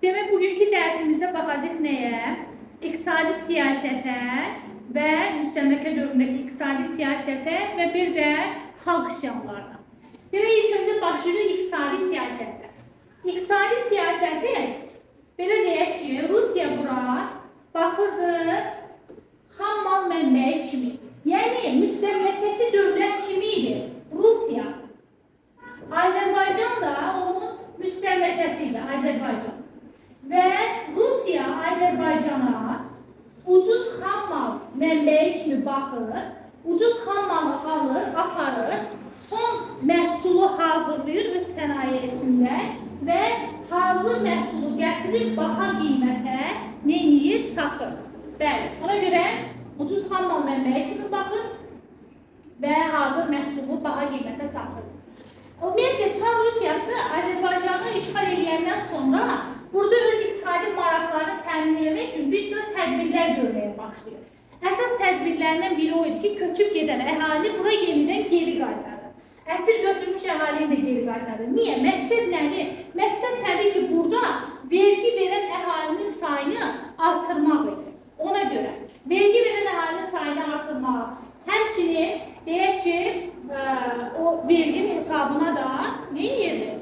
Demək, bugünkü dərsimizdə baxacağıq nəyə? İqtisadi siyasətə və müstəmləkə dövründəki iqtisadi siyasətə və bir də xalq üsyanlarına. Demək, ilk öncə başlayırıq iqtisadi siyasətlə. İqtisadi siyasəti belə deyək ki, Rusiya bura baxırdı xam mal mənbəyi kimi. Yəni müstəmləkəçi dövlət kimi idi Rusiya. Azərbaycan da onun müstəmləkəsi idi, Azərbaycan. Və Rusiya Azərbaycana ucuz xam mal mənbəyi kimi baxır, ucuz xam malı alır, aparır, son məhsulu hazırlayır öz sənayesində və hazır məhsulu gətirir baha qiymətə neyniyir? Satır. Bəli, ona görə ucuz xam mal mənbəyi kimi baxır və hazır məhsulu baha qiymətə satır. Ümumiyyətlə, Çar Rusiyası Azərbaycanı işğal edəndən sonra burada öz iqtisadi maraqlarını təmin etmək üçün bir sıra tədbirlər görməyə başlayır. Əsas tədbirlərindən biri o idi ki, köçüb gedən əhali bura yenidən geri qaytarır. Əsir götürmüş əhalini də geri qaytarır. Niyə? Məqsəd nədir? Məqsəd təbii ki, burada vergi verən əhalinin sayını artırmaq idi. Ona görə vergi verən əhalinin sayını artırmaq, həmçinin deyək ki, o verginin hesabına da nə edirdi?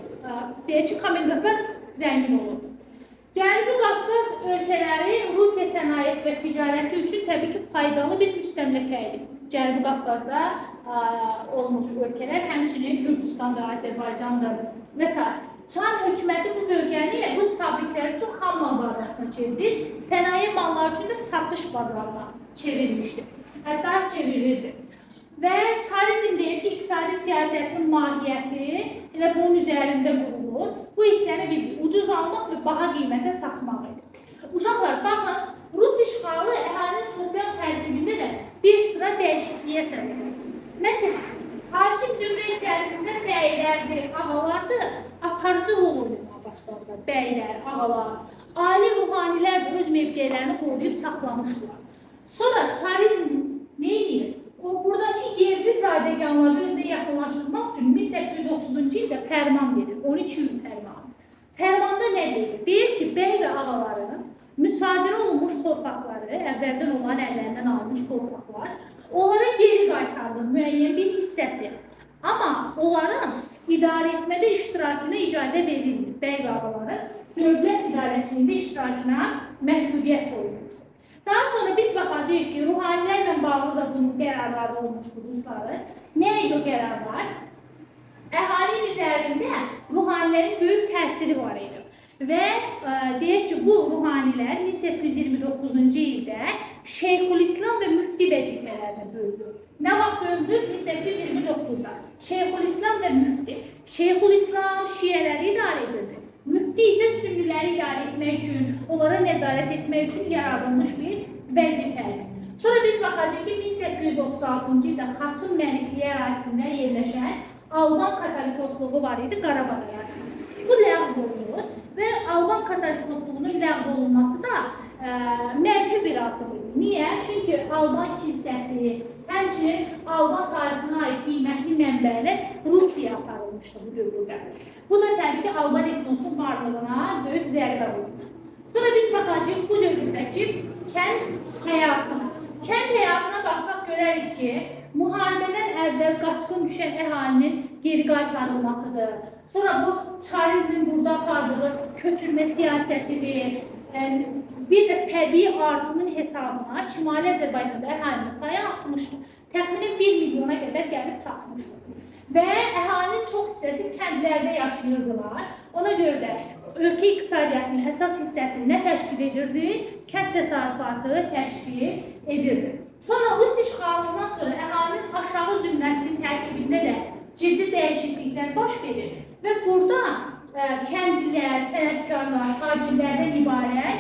Deyək ki, komendantlar zəngin olurdu. Cənubi Qafqaz ölkələri Rusiya sənayesi və ticarəti üçün təbii ki, faydalı bir müstəmləkə idi. Cənubi Qafqazda olmuş ölkələr, həmçinin Gürcüstanda, Azərbaycanda və s. Çar hökuməti bu bölgəni Rus fabrikləri üçün xam mal bazasına çevirdi, sənaye malları üçün də satış bazarına çevirmişdi. Hətta çevirirdi. Və çarizm deyir ki, iqtisadi siyasətin mahiyyəti elə bunun üzərində qurulur. Bu hissəni bildik, ucuz almaq və baha qiymətə satmaq idi. Uşaqlar, baxın, Rus işğalı əhalinin sosial tərkibində də bir sıra dəyişikliyə səbəb oldu. Məsələn, hakim zümrə içərisində bəylərdir, ağalardır, aparıcı rol oynamağa başladılar. Bəylər, ağalar, ali ruhanilər də öz mövqelərini qoruyub saxlamışdılar. Sonra çarizm nə edir? O, buradakı yerli zadəganları özünə yaxınlaşdırmaq üçün 1830-cu ildə fərman verir, 13 iyul fərmanı. Fərmanda nə deyir? Deyir ki, bəy və ağaların müsadirə olunmuş torpaqları, əvvəldən onların əllərindən alınmış torpaqlar, onlara geri qaytarılır müəyyən bir hissəsi. Amma onların idarə etmədə iştirakına icazə verilmir. Bəy və ağaların dövlət idarəçiliyində iştirakına məhdudiyyət qoyulmuşdur. Daha sonra biz baxacağıq ki, ruhanilərlə bağlı da bunun qərarları olmuşdur rusların. Nə idi o qərarlar? Əhalinin üzərində ruhanilərin böyük təsiri var idi. Və deyək ki, bu ruhanilər 1829-cu ildə Şeyxülislam və müfti vəzifələrinə bölünür. Nə vaxt bölünür? 1829-da. Şeyxülislam və müfti. Şeyxülislam şiələri idarə edirdi. Müfti isə sünniləri idarə etmək üçün, onlara nəzarət etmək üçün yaradılmış bir vəzifədir. Sonra biz baxacağıq ki, 1836-cı ildə Xaçın Məlikliyi ərazisində yerləşən Alban katolikosluğu var idi Qarabağ ərazisində. Bu ləğv olunur və Alban katolikosluğunun ləğv olunması da mənfi bir addım idi. Niyə? Çünki Alban kilsəsi, həmçinin Alban tarixinə aid qiymətli mənbələr Rusiyaya aparılmışdı bu dövrdə. Bu da təbii ki, Alban etnosunun varlığına böyük zərbə vurmuşdur. Sonra biz baxacağıq bu dövrdəki kənd həyatına. Kənd həyatına baxsaq görərik ki, müharibədən əvvəl qaçqın düşən əhalinin geri qaytarılmasıdır. Sonra bu çarizmin burada apardığı köçürmə siyasətidir. Yəni, bir də təbii artımın hesabına Şimali Azərbaycanda əhalinin sayı artmışdır. Təxminən 1 milyona qədər gəlib çatmışdır. Və əhalinin çox hissəsi kəndlərdə yaşayırdılar. Ona görə də ölkə iqtisadiyyatının əsas hissəsini nə təşkil edirdi? Kənd təsərrüfatı təşkil edirdi. Sonra Rus işğalından sonra əhalinin aşağı zümrəsinin tərkibində də ciddi dəyişikliklər baş verir. Və burada kəndlilər, sənətkarlar, tacirlərdən ibarət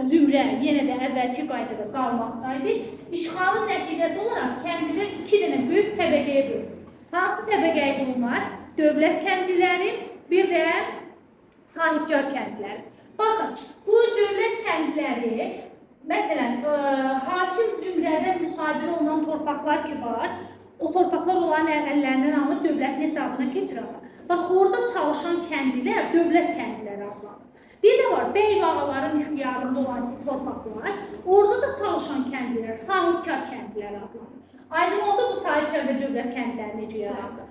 zümrə yenə də əvvəlki qaydada qalmaqdaydı. İşğalın nəticəsi olaraq kəndlilər iki dənə böyük təbəqəyə bölünür. Hansı təbəqə idi bunlar? Dövlət kəndliləri, bir də sahibkar kəndliləri. Baxın, bu dövlət kəndliləri, məsələn, hakim zümrədən müsadirə olunan torpaqlar ki var, o torpaqlar onların əllərindən alınıb dövlətin hesabına keçirirlər. Bax, orada çalışan kəndlilər dövlət kəndliləri adlanır. Bir də var bəy və ağaların ixtiyarında olan torpaqlar, orada da çalışan kəndlilər, sahibkar kəndlilər adlanır. Aydın oldu bu sahibkar və dövlət kəndləri necə yarandı?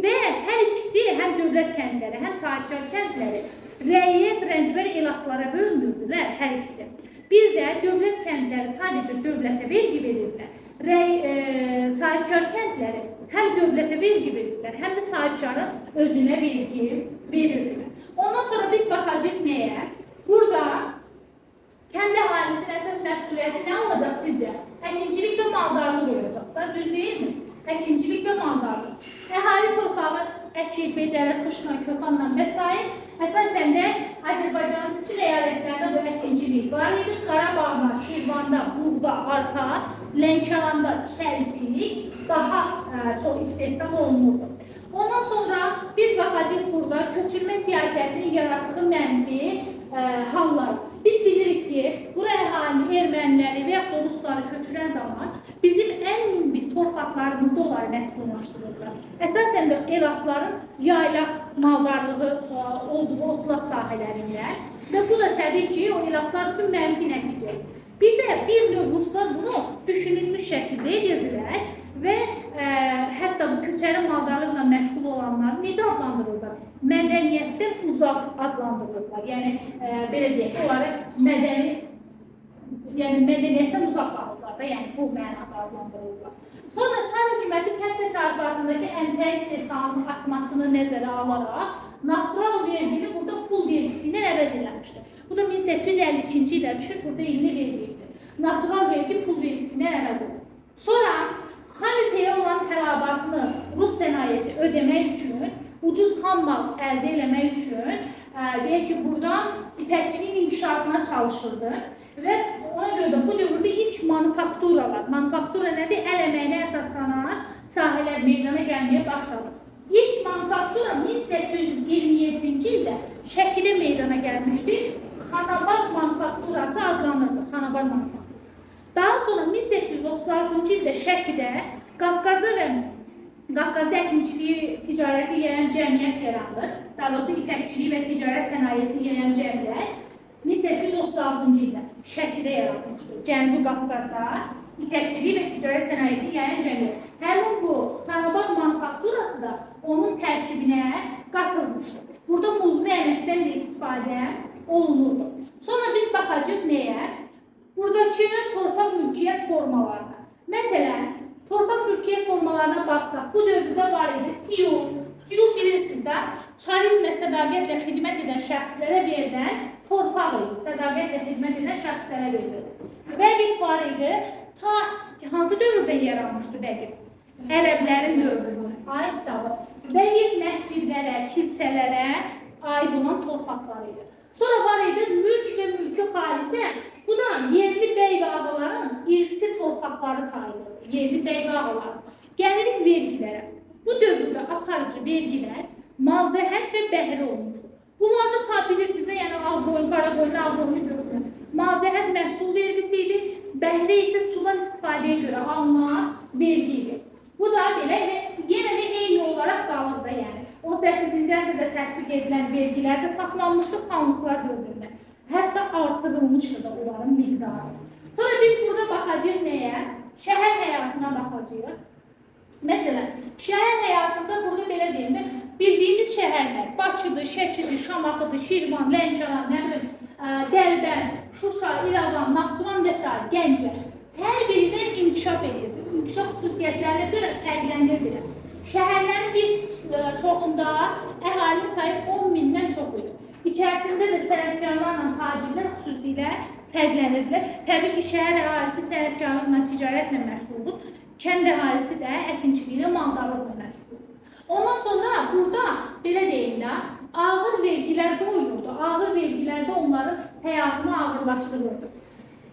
Və hər ikisi həm dövlət kəndləri, həm sahibkar kəndləri rəiyyət, rəncbər elatlara bölünürdülər hər ikisi. Bir də dövlət kəndləri sadəcə dövlətə vergi verirdilər. Sahibkar kəndləri həm dövlətə vergi verirdilər, həm də sahibkarın özünə vergi verirdilər. Ondan sonra biz baxacağıq nəyə? Burada kənd əhalisinin əsas məşğuliyyəti nə olacaq sizcə? Əkinçilik və maldarlıq olacaq da, düz deyilmi? Əkinçilik və maldarlıq. Əhali torpağı əkir, becərir, xışla, köpanla və s. Əsasən də Azərbaycanın bütün əyalətlərində bu əkinçilik var idi. Qarabağda, Şirvanda, buğda, arpa, Lənkəranda çəltik daha çox istehsal olunurdu. Ondan sonra biz baxacağıq burada köçürmə siyasətinin yaratdığı mənfi hallar. Biz bilirik ki, bura əhalini, erməniləri və yaxud da rusları köçürən zaman bizim ən münbit torpaqlarımızda onları məskunlaşdırırlar. Əsasən də elatların yaylaq maldarlığı olduğu otlaq sahələrində və bu da təbii ki, o elatlar üçün mənfi nəticədir. Bir də bir növ ruslar bunu düşünülmüş şəkildə edirdilər və hətta bu köçəri maldarlıqla məşğul olanları necə adlandırırlar? Mədəniyyətdən uzaq adlandırırlar. Yəni belə deyək ki, onları mədəniyyətdən uzaq qalırlar da, yəni bu mənada adlandırırlar. Sonra Çar hökuməti kənd təsərrüfatındakı əmtəə istehsalının artmasını nəzərə alaraq natural vergini burada pul vergisi ilə əvəz eləmişdir. Bu da 1852-ci ilə düşür, burada eyni vergi idi. Natural vergi pul vergisindən əvəz olur. Sonra xam ipəyə olan tələbatını Rus sənayesi ödəmək üçün, ucuz xam mal əldə eləmək üçün, deyək ki, buradan ipəkçiliyin inkişafına çalışırdı və ona görə də bu dövrdə ilk manufakturalar, manufaktura nədir? Əl əməyinə əsaslanan sahələr meydana gəlməyə başladı. İlk manufaktura 1827-ci ildə Şəkidə meydana gəlmişdi. Xanabad manufakturası adlanırdı, Xanabad manufakturası. Daha sonra 1836-cı ildə Şəkidə Qafqazda əkinçiliyi, ticarəti yayan cəmiyyət yarandı. Daha doğrusu ipəkçiliyi və ticarət sənayesini yayan cəmiyyət 1836-cı ildə Şəkidə yaranmışdır. Cənubi Qafqazda ipəkçiliyi və ticarət sənayesini yayan cəmiyyət. Həmin bu Xanabad manufakturası da onun tərkibinə qatılmışdır. Burada muzlu əməkdən də istifadə olunurdu. Sonra biz baxacağıq nəyə? Buradakı torpaq mülkiyyət formalarına. Məsələn, torpaq mülkiyyət formalarına baxsaq, bu dövrdə var idi tiyul. Tiyul bilirsiniz də, çarizmə sədaqətlə xidmət edən şəxslərə verilən torpaq idi. Sədaqətlə xidmət edən şəxslərə verilirdi. Vəqif var idi. Ta hansı dövrdə yaranmışdı vəqif? Ərəblərin dövründə. Ay sağ ol. Vəqif məscidlərə, kilsələrə aid olan torpaqlar idi. Sonra var idi mülk və mülkü xalisə. Bu da yerli bəy və ağaların irsi torpaqları sayılırdı. Yerli bəy və ağaların. Gəlirik vergilərə. Bu dövrdə aparıcı vergilər malcəhət və bəhri olmuşdur. Bunlar da ta bilirsiniz də, yəni ağ qoyun, qara qoyun, ağ qoyunu görürlər. Malcəhət məhsul vergisi idi, bəhri isə sudan istifadəyə görə alınan vergi idi. Bu da belə, yenə də eyni olaraq qalır da yəni. 18-ci əsrdə tətbiq edilən vergilər də saxlanmışdı xanlıqlar dövründə. Hətta artırılmışdı da onların miqdarı. Sonra biz burada baxacağıq nəyə? Şəhər həyatına baxacağıq. Məsələn, şəhər həyatında burada belə deyim də, bildiyimiz şəhərlər Bakıdır, Şəkidir, Şamaxıdır, Şirvan, Lənkəran, nə bilim, Dərbənd, Şuşa, İrəvan, Naxçıvan və s. Gəncə. Hər biri də inkişaf edirdi. İnkişaf xüsusiyyətlərinə görə fərqlənirdilər. Şəhərlərin bir çoxunda əhalinin sayı 10 mindən çox idi. İçərisində də sənətkarlarla tacirlər xüsusilə fərqlənirdilər. Təbii ki, şəhər əhalisi sənətkarlıqla, ticarətlə məşğuldur. Kənd əhalisi də əkinçiliklə, maldarlıqla məşğuldur. Ondan sonra burada belə deyim də, ağır vergilər qoyulurdu. Ağır vergilər də onların həyatını ağırlaşdırırdı.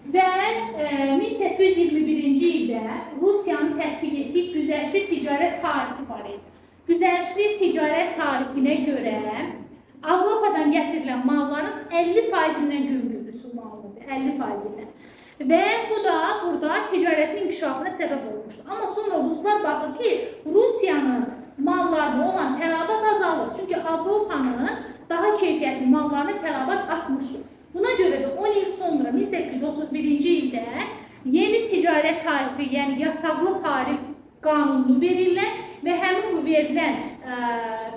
Və 1821-ci ildə Rusiyanın tətbiq etdiyi güzəştli ticarət tarifi var idi. Güzəştli ticarət tarifinə görə Avropadan gətirilən malların 50%-dən gömrük rüsumu alınırdı, 50%-dən. Və bu da burada ticarətin inkişafına səbəb olmuşdu. Amma sonra ruslar baxır ki, Rusiyanın mallarına olan tələbat azalır. Çünki Avropanın daha keyfiyyətli mallarına tələbat artmışdı. 1831-ci ildə yeni ticarət tarifi, yəni yasaqlı tarif qanununu verirlər və həmin bu verilən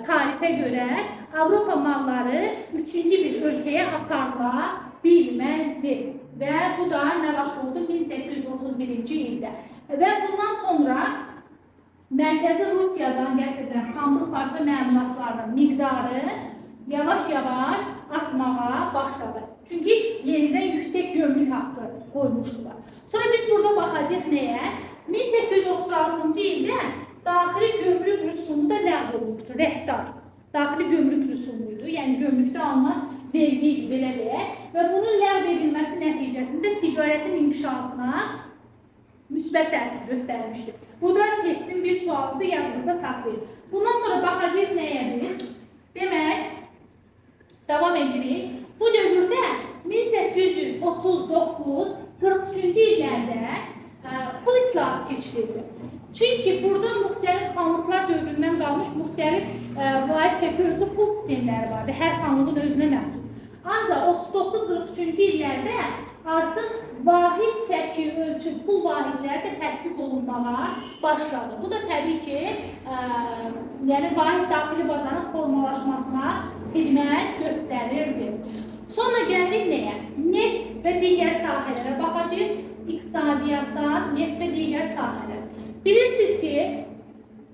tarifə görə Avropa malları üçüncü bir ölkəyə aparıla bilməzdi. Və bu da nə vaxt oldu? 1831-ci ildə. Və bundan sonra Mərkəzi Rusiyadan gətirilən pambıq parça məmulatlarının miqdarı yavaş-yavaş artmağa başladı. Çünki yenidən yüksək gömrük haqqı qoymuşdular. Sonra biz burada baxacağıq nəyə? 1836-cı ildə daxili gömrük rüsumu da ləğv olunmuşdu, rəhdar. Daxili gömrük rüsumuydu, yəni gömrükdə alınan vergi idi, belə deyək. Və bunun ləğv edilməsi nəticəsində ticarətin inkişafına müsbət təsir göstərmişdir. Bu da testin bir sualıdır, yadınızda saxlayın. Bundan sonra baxacağıq nəyə biz? Demək, davam edirik. Bu dövrdə 1839-43-cü illərdə pul islahatı keçirildi. Çünki burada müxtəlif xanlıqlar dövründən qalmış müxtəlif vahid çəki ölçü pul sistemləri vardı. Hər xanlığın özünə məxsus. Ancaq 39-43-cü illərdə artıq vahid çəki ölçü pul vahidləri də tətbiq olunmağa başladı. Bu da təbii ki, yəni vahid daxili bazarın formalaşmasına xidmət göstərirdi. Sonra gəlirik nəyə? Neft və digər sahələrə baxacağıq. İqtisadiyyatdan neft və digər sahələr. Bilirsiniz ki,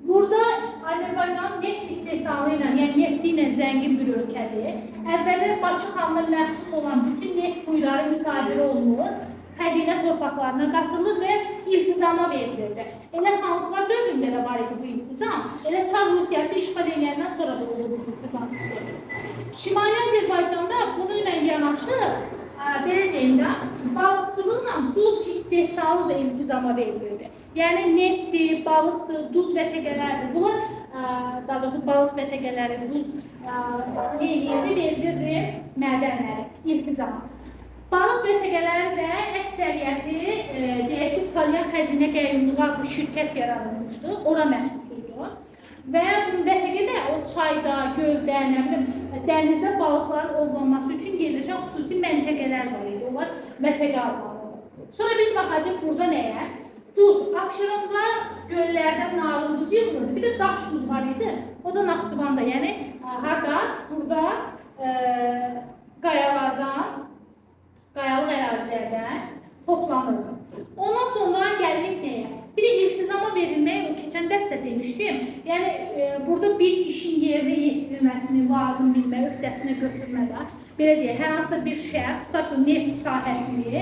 burada Azərbaycan neft istehsalı ilə, yəni nefti ilə zəngin bir ölkədir. Əvvəllər Bakı xanına məxsus olan bütün neft quyuları müsadirə olunur, xəzinə torpaqlarına qatılır və iltizama verilirdi. Elə xanlıqlar dövründə də var idi bu iltizam. Elə Çar Rusiyası işğal edəndən sonra da oldu bu iltizam sistemi. Şimali Azərbaycanda bununla yanaşı, belə deyim də, balıqçılıqla duz istehsalı da iltizama verilirdi. Yəni neftdir, balıqdır, duz vətəqələrdir. Bunlar, daha doğrusu balıq vətəqələri, duz nə eləyirdi, verilirdi mədənləri, iltizama. Balıq vətəqələri də əksəriyyəti, deyək ki, Salyan Xəzinə Qəyyumluğu adlı şirkət yaradılmışdı, ora məxsus idi. Və bu vətəqə də o çayda, göldə, nə bilim, dənizdə balıqların ovlanması üçün yerləşən xüsusi məntəqələr var idi, onlar vətəqə adlanırdı. Sonra biz baxacağıq burada nəyə? Duz. Abşeronda göllərdən narın duzu yığılırdı. Bir də daş duz var idi. O da Naxçıvanda, yəni harda? Burada qayalardan, qayalıq ərazilərdən toplanırdı. Ondan sonra gəlirik nəyə? Bir də iltizama verilmək, o keçən dərsdə demişdim. Yəni burada bir işin yerinə yetirilməsini lazım bilmək, öhdəsinə götürmədə, belə deyək, hər hansısa bir şəxs, tutaq ki, neft sahəsini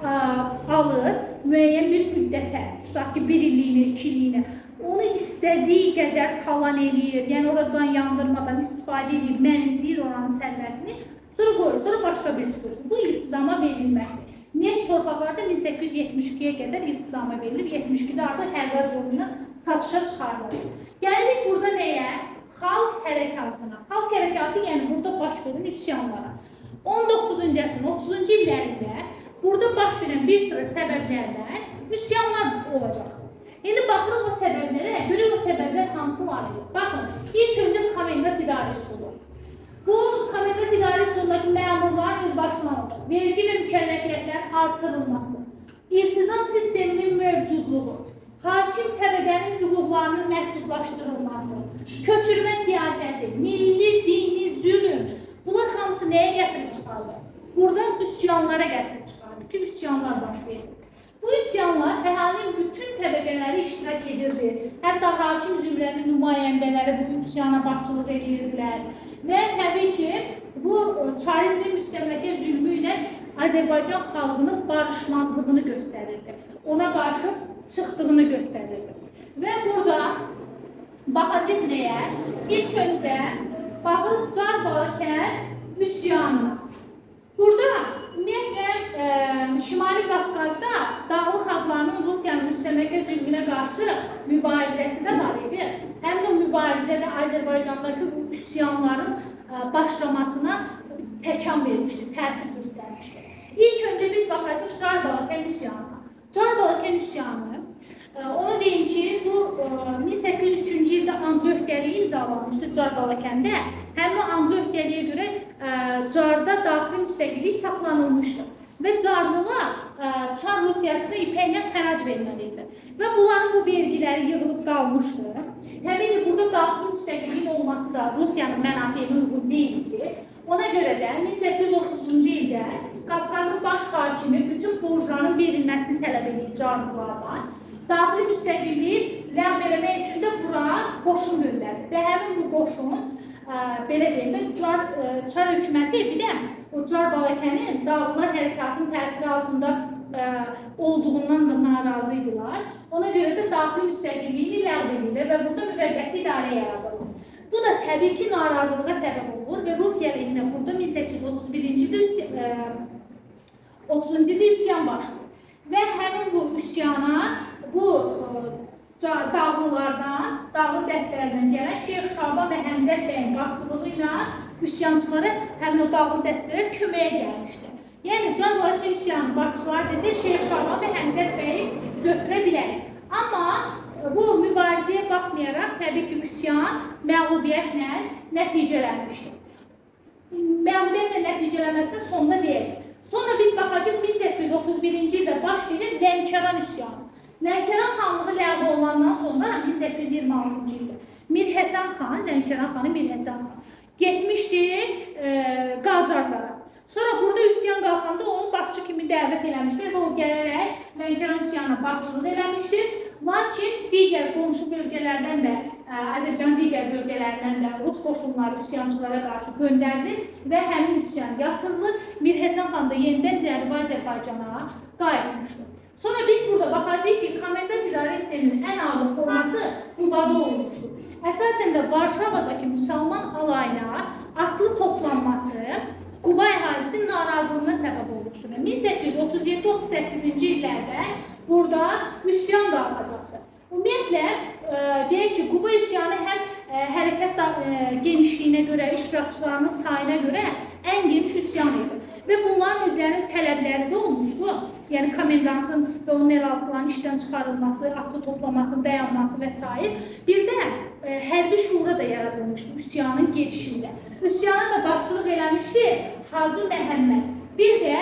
alır müəyyən bir müddətə, tutaq ki, bir illiyinə, 2 illiyinə, onu istədiyi qədər talan eləyir, yəni ora can yandırmadan istifadə edir, mənimsəyir oranın sərvətini, sonra qoyur, sonra başqa birisi qoyur. Bu iltizama verilməkdir. Neft torpaqları da 1872-yə qədər iltizama verilir, 72-də artıq hərrac yolu ilə satışa çıxarılır. Gəlirik burada nəyə? Xalq hərəkatına. Xalq hərəkatı, yəni burada baş verən üsyanlara. 19-cu əsrin 30-cu illərində burada baş verən bir sıra səbəblərdən üsyanlar olacaq. İndi baxırıq o səbəblərə, görək o səbəblər hansılar idi. Baxın, ilk öncə komendant idarə üsulu. Bu komendant idarə üsulundakı məmurların öz başına alır. Vergi və mükəlləfiyyətlərin artırılması, iltizam sisteminin mövcudluğu, hakim təbəqənin hüquqlarının məhdudlaşdırılması, köçürmə siyasəti, milli, dini zülüm. Bunlar hamısı nəyə gətirib çıxardı? Buradan üsyanlara gətirib çıxardı ki, üsyanlar baş verir. Bu üsyanlar əhalinin bütün təbəqələri iştirak edirdi. Hətta hakim zümrənin nümayəndələri bu üsyana başçılıq edirdilər. Və təbii ki, bu çarizmin müstəmləkə zülmü ilə Azərbaycan xalqının barışmazlığını göstərirdi. Ona qarşı çıxdığını göstərirdi. Və burada baxacaq nəyə? İlk öncə baxırıq Carbalakənd üsyanına. Burada ümumiyyətlə Şimali Qafqazda dağlıq xalqlarının Rusiyanın müstəmləkə zülmünə qarşı mübarizəsi də var idi. Həmin o mübarizədə Azərbaycandakı bu üsyanların başlamasına təkan vermişdi, təsir göstərmişdi. İlk öncə biz baxacağıq Carbalakənd üsyanına. Carbalakənd üsyanı, onu deyim ki, bu 1803-cü ildə Andlı öhdəliyi imzalanmışdı Carbalakəndə. Həmin o Andlı öhdəliyə görə Carda daxili müstəqillik saxlanılmışdı. Və carlılar Çar Rusiyasına ipəklə xərac verməli idilər. Və bunların bu vergiləri yığılıb qalmışdı. Təbii ki, burada daxili müstəqilliyin olması da Rusiyanın mənafeyinə uyğun deyildi. Ona görə də 1830-cu ildə Qafqazın baş hakimi bütün borcların verilməsini tələb edir carlılardan. Daxili müstəqilliyi ləğv eləmək üçün də bura qoşun göndərir. Və həmin bu qoşun, belə deyim də, Çar hökuməti bir də o Car Balakənin dağlılar hərəkatının təsiri altında olduğundan da narazı idilər. Ona görə də daxili müstəqilliyini ləğv edirlər və burada müvəqqəti idarə yaradılır. Bu da təbii ki, narazılığa səbəb olur və Rusiya əleyhinə burada 1831-ci ildə 30-cu ildə üsyan başlayır. Və həmin bu üsyana bu dağlılardan, dağlı dəstələrdən gələn Şeyx Şaban və Həmzət bəyin başçılığı ilə üsyançılara həmin o dağlı dəstələr köməyə gəlmişdi. Yəni Car Balakən üsyanının başçıları desək Şeyx Şaban və Həmzət bəyi götürə bilərik. Amma bu mübarizəyə baxmayaraq təbii ki, üsyan məğlubiyyətlə nəticələnmişdir. Məğlubiyyətlə nəticələnməsinin sonunda deyəcək. Sonra biz baxacaq 1831-ci ildə baş verir Lənkəran üsyanı. Lənkəran xanlığı ləğv olunandan sonra 1826-cı ildə Mir Həsən xan, Lənkəran xanı Mir Həsən xan getmişdi Qacarlara. Sonra burada üsyan qalxanda onu başçı kimi dəvət eləmişdir və o gələrək Lənkəran üsyanına başçılıq eləmişdir. Lakin digər qonşu bölgələrdən də, Azərbaycan digər bölgələrindən də Rus qoşunları üsyançılara qarşı göndərdi və həmin üsyan yatırılır. Mir Həsən xan da yenidən Cənubi Azərbaycana qayıtmışdır. Sonra biz burada baxacağıq ki, komendant idarə sisteminin ən ağır forması Qubada olmuşdur. Əsasən də Varşavadakı müsəlman alayına atlı toplanması Quba əhalisinin narazılığına səbəb olmuşdur. 1837-38-ci illərdə burada üsyan qalxacaqdır. Ümumiyyətlə, deyək ki, Quba üsyanı həm hərəkət genişliyinə görə, iştirakçılarının sayına görə ən geniş üsyan idi. Və bunların özlərinin tələbləri də olmuşdu. Yəni, komendantın və onun əlaltılarının işdən çıxarılması, atlı toplamasının dayanması və s. Bir də hərbi şura da yaradılmışdı üsyanın gedişində. Üsyana da başçılıq eləmişdi Hacı Məhəmməd. Bir də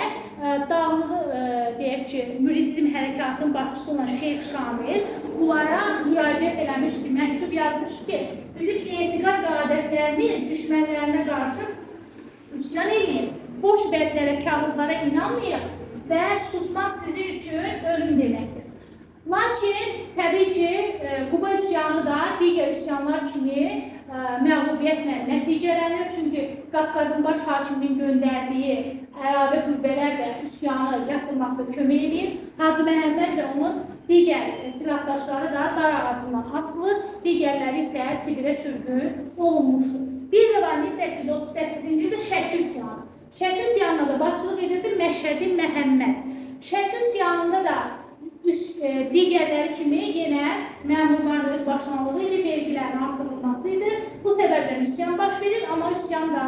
dağlığı, deyək ki, müridizm hərəkatının başçısı olan Şeyx Şamil bunlara müraciət eləmişdi, məktub yazmışdı ki, bizim etiqad və adətlərimiz düşmənlərinə qarşı üsyan eləyir, boş vədlərə, kağızlara inanmayın və susmaq sizin üçün ölüm deməkdir. Lakin, təbii ki, Quba üsyanı da digər üsyanlar kimi məğlubiyyətlə nəticələnir. Çünki Qafqazın baş hakiminin göndərdiyi əlavə qüvvələr də üsyanı yatırmaqda kömək edir. Hacı Məhəmməd və onun digər silahdaşları da dar ağacından asılır, digərləri isə Sibirə sürgün olunmuşdur. Bir də var 1838-ci ildə Şəki üsyanı. Şəki üsyanına da başçılıq edirdi Məşədi Məhəmməd. Şəki üsyanında da digərləri kimi yenə məmurların öz başlanlığı idi, vergilərin artırılması idi. Bu səbəbdən üsyan baş verir, amma üsyan da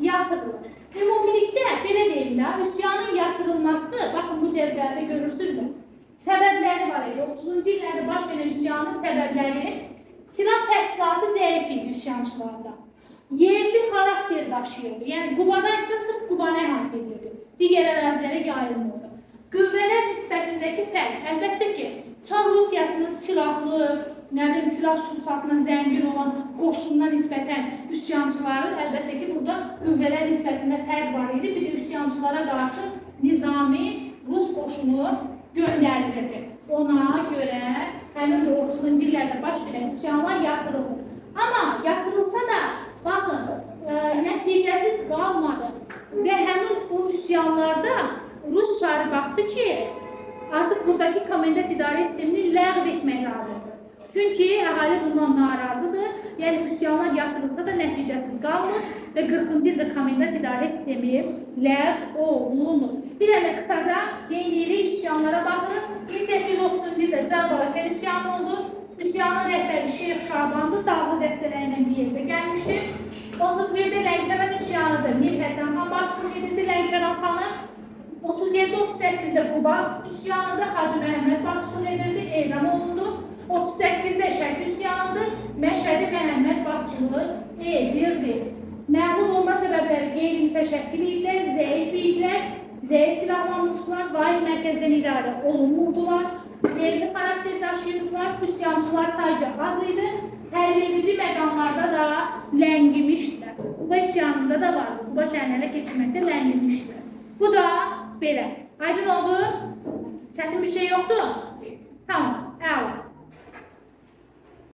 yatırılır. Ümumilikdə, belə deyim də, üsyanın yatırılması, baxın bu cədvəldə görürsünüz, səbəbləri var idi. 30-cu illərdə baş verən üsyanın səbəbləri silah təchizatı zəif idi üsyançılarda. Yerli xarakter daşıyırdı. Yəni, Qubadan isə sırf Qubanı əhatə edirdi. Digər ərazilərə yayılmırdı. Qüvvələr nisbətindəki fərq, əlbəttə ki, Çar Rusiyasının silahlı, nə bilim, silah sursatına zəngin olan qoşununa nisbətən üsyançıların, əlbəttə ki, burada qüvvələr nisbətində fərq var idi. Bir də üsyançılara qarşı nizami Rus qoşunu göndərilirdi. Ona görə həmin bu 30-cu illərdə baş verən üsyanlar yatırıldı. Amma yatırılsa da, baxın, nəticəsiz qalmadı və həmin o üsyanlarda Rus çarı baxdı ki, artıq buradakı komendant idarə sistemini ləğv etmək lazımdır. Çünki əhali bundan narazıdır. Yəni, üsyanlar yatırılsa da nəticəsiz qalmır və 40-cı ildə komendant idarə sistemi ləğv olunur. Bir dənə qısaca qeyd edirik, üsyanlara baxırıq. 1830-cu ildə Car Balakən üsyanı oldu. Üsyanın rəhbəri Şeyx Şabandır, dağlı dəstələri ilə bir yerdə gəlmişdir. 31-də Lənkəran üsyanıdır. Mir Həsən xan başçılıq edirdi Lənkəran xanı. 37-38-də Quba üsyanıdır, Hacı Məhəmməd başçılıq edirdi, edam olundu. 38-də Şəki üsyanıdır, Məşədi Məhəmməd başçılıq edirdi. Məğlub olma səbəbləri qeyri-mütəşəkkil idilər, zəif idilər, Zəif silahlanmışdılar, vahid mərkəzdən idarə olunmurdular. Yerli xarakter daşıyırdılar, üsyançılar sayca az idi. Həlledici məqamlarda da ləngimişdilər. Quba üsyanında da vardı. Quba şəhərini ələ keçirməkdə ləngimişdilər. Bu da belə. Aydın oldu? Çətin bir şey yoxdur? Tamam, əla.